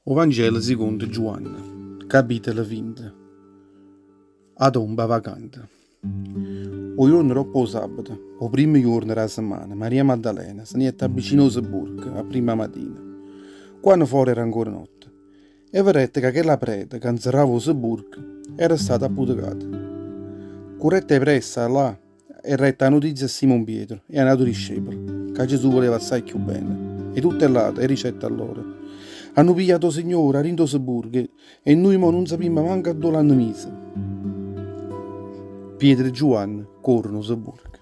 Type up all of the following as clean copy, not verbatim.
O Vangelo sicondo Giuanne, capitolo 20. 'A tomba vacante. O juorno doppo 'o sabbato, 'o primmo juorno d' 'a semmana, Maria Maddalena se ne jette vicino 'o sepulcro a primma matina, quanno fora era ancora notte, e vedette ca chella preta ca 'nzerrava 'o sepulcro era stata apputecata. Currette 'e pressa 'a là E rette 'a nutizia a Simon Pietro e a n'ato discepolo, ca Gesù vuleva assaje cchiù bene 'e tutte ll'ate, e dicette a loro, Hanno pigliato 'o Signore 'a dint' 'o sepulcro e nuje mo nun sapimmo manco addò l'hanno miso. Pietro e Giuanne corrono 'o sepulcro.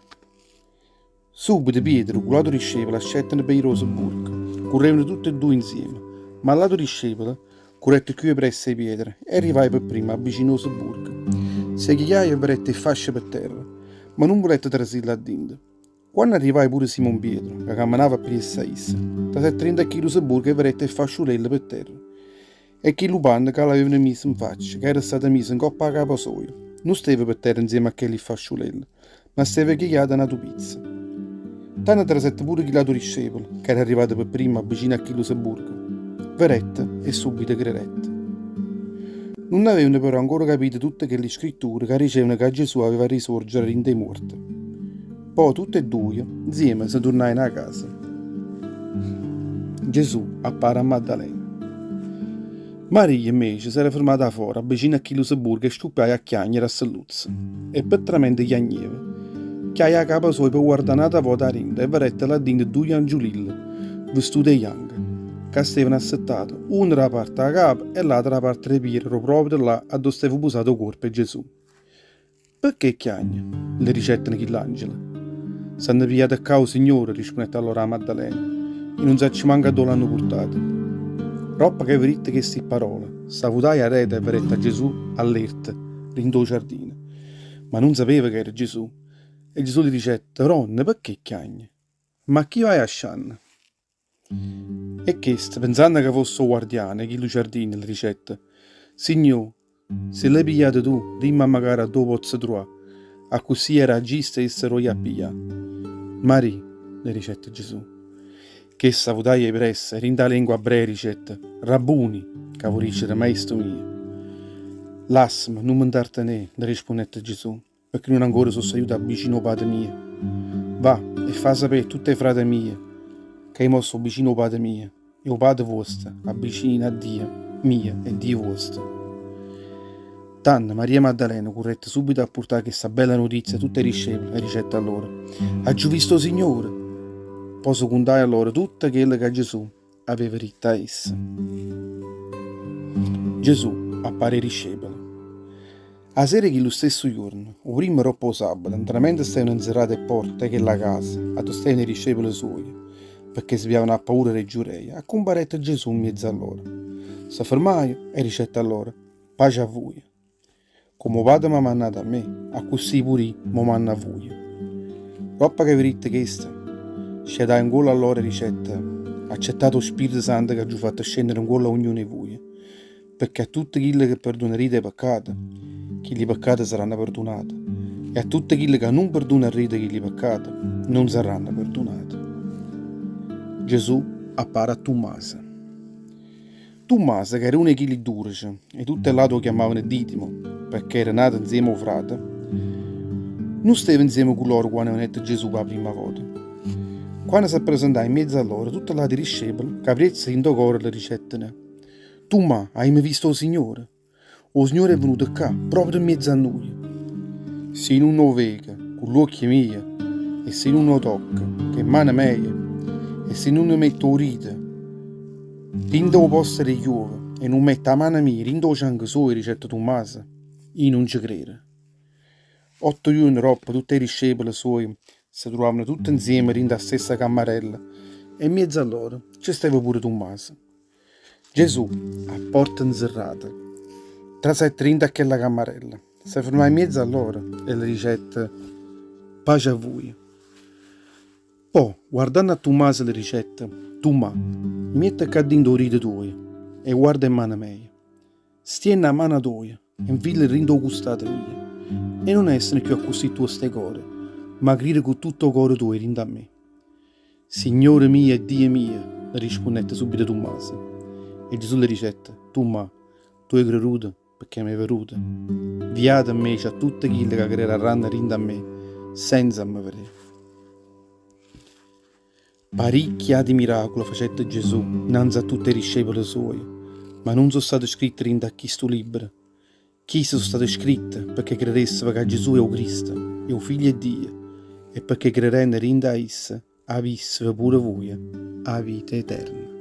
Subito Pietro cu l'ato discepolo ascettero pe' jì 'o sepulcro. Currevano tutte e duje nzieme, ma l'ato discepolo Currette cchiù 'e pressa 'e Pietro e arrivaje pe' primma vicino 'o sepulcro. Se chijaje e verette 'e ffasce pe' terra, ma nun vulette trasì là dinto. Quanno arrivaje pure Simon Pietro, ca cammenava appriesso a isso, trasette dint' a chillu sepulcro e verette 'e ffasciulelle pe' terra e chillu panno ca l'avevano miso 'nfaccia, ca era stato miso 'ncopp' 'a capa soja, nun steva pe' terra 'nzieme a chelli ffasciulelle, ma steva chijato a n'atu pizzo. Tanno trasette pure chill'atu discepolo, ca era arrivato pe primma vicino a chillu sepulcro. Verette e subito crerette. Nun avevano però ancora capito tutte chelli scritture ca dicevano ca Gesù aveva risorgere dint' 'e muorte. Po' tutte e duje 'nzieme se turnajeno 'a casa. Gesù appare a Maddalena. Maria, invece, s'era fermata 'a fora, vicino a chillu sepulcro e scuppiaje a chiagnere a selluzzo. E pe tramente chiagneva, chiaje 'a capa soja pe guardà n'ata vota 'a dinto e vedette là dinto dduje angiulille, vestute 'e janco, ca stevano assettate, uno d' 'a parte 'a capa e l'altro d' 'a parte d' 'e piede proprio là addò steva pusato 'o cuorpo 'e Gesù. Pecché chiagne? le dicetteno chill'angele. S'hanno pigliato ccà 'o Signore, rispunnette allora 'a Maddalena, e nun saccio manco addò l'hanno purtato. Doppo ch'eve ditto chesti pparole, s'avutaje areta e vedette a Gesù allerta dint' 'o ciardino, ma nun sapeva ca era Gesù. E Gesù le dicette, Donna, pecché chiagne? Ma a chi vaje ascianno? E chesta, penzanno ca fosse 'o guardiano 'e chillu ciardino, le dicette, Signò, si l'hê pigliato tu, dimme ammacaro addò 'o pozzo truvà, accussì io add'io stesse 'o vaco a piglià. Marì, le dicette Gesù. Chesta avutaje 'e pressa e dint' 'a lengua ebrea dicette, Rabbuni, ca vo dicere Maestro mio. Lassame, nun me 'ntartenè, le rispunnette Gesù. Pecché nun ancora so' sagliuto vicino 'o Pate mio. Va e fa sapé a tutt' 'e frate mieje ca io mo sto vicino 'o Pate mio e 'o Pate vuosto, avvicino a Dio mio e Dio vuosto. Tanno Maria Maddalena currette subito a purtà chesta bella nutizia a tutt' 'e discepole e dicette a loro, Aggio visto 'o Signore! Po' se cuntaje a loro tutto chello ca Gesù aveva ditto a essa. Gesù appare 'e discepole. A sera 'e chillu stesso juorno, 'o primmo doppo 'o sabbato, 'ntramente stevano 'nzerrate 'e pporte 'e chella casa addò stevano 'e discepole suoje, pecché se piavano 'a paura d' 'e Giureje, accumparette Gesù 'mmiezzo a loro. Se fermaje e dicette a loro, Pace a vuje. Comme 'o Pate m'ha mannato a me, accussì pure i' m' 'o manno a vuje. Doppo ch'eve ditto chesto, sciataje 'ncuollo a loro e dicette, Accettate 'o Spirito Santo ch'aggio fatto scennere 'ncuollo a ognuno 'e vuje. Pecché a tutte chille che perdunarite 'e peccate, chilli peccate saranno perdunate, e a tutte chille ca nun perdunarrite chilli peccate, nun sarranno perdunate. Gesù appare a Tummaso. Tummaso, ca era uno 'e chilli dudece, e tutte ll'ate 'o chiammavano Didimo, pecché era nato 'nzieme 'o frate, nun steva 'nzieme cu loro quanno venette Gesù p' 'a primma vota. Quanno s'appresentaje 'mmiezzo a loro, tutte ll'ate discepole, cu 'a priezza dint' 'o core, le dicetteno, Tummà, aimmo visto 'o Signore! O Signore è venuto ccà, proprio 'mmiezzo a nuje. Si nun 'o veco cu ll'uocchie mieje e si nun 'o tocco cu 'e mmane meje e si nun metto 'o dito dint' 'o posto d' 'e chiuove e nun metto 'a mana mia dint' 'o cianco suojo, dicette Tummaso, io nun ce credo. Otto juorne doppo tutt' 'e discepole suoje se truvavano tutte 'nzieme dint' 'a stessa cammarella e 'mmiezzo a loro ce steva pure Tummaso. Gesù, a porta 'nzerrata, trasette dint' a chella cammarella, se fermaje 'mmiezzo a loro e le dicette, Pace a vuje. Po', guardanno a Tummaso le dicette, Tummà, miette ccà dinto 'o dito tuojo e guarda 'e mmane meje. Stienne 'a mana toja e 'nfila dint' 'o custato mio, e nun essere cchiù accussì tuosto 'e core, ma cride cu tutto 'o core tuojo dint' a me. Signore mio e Dio mio, le rispunnette subito Tummaso. E Gesù le dicette, Tummà, tu 'e creduto pecché m'hê veduto. Viato 'mmece a tutte chille ca crerarranno dint' a me senza me vedé. Paricchi ati miracule facette Gesù 'nnanze a tutt' 'e discepole suoje, ma nun so' state scritte dint' a chistu libbro. Chiste so' state scritte pecché credesseve ca Gesù è 'o Cristo, è 'o Figlio 'e Dio, e pecché credenno dint' a isso avisseve pure vuje 'a vita eterna.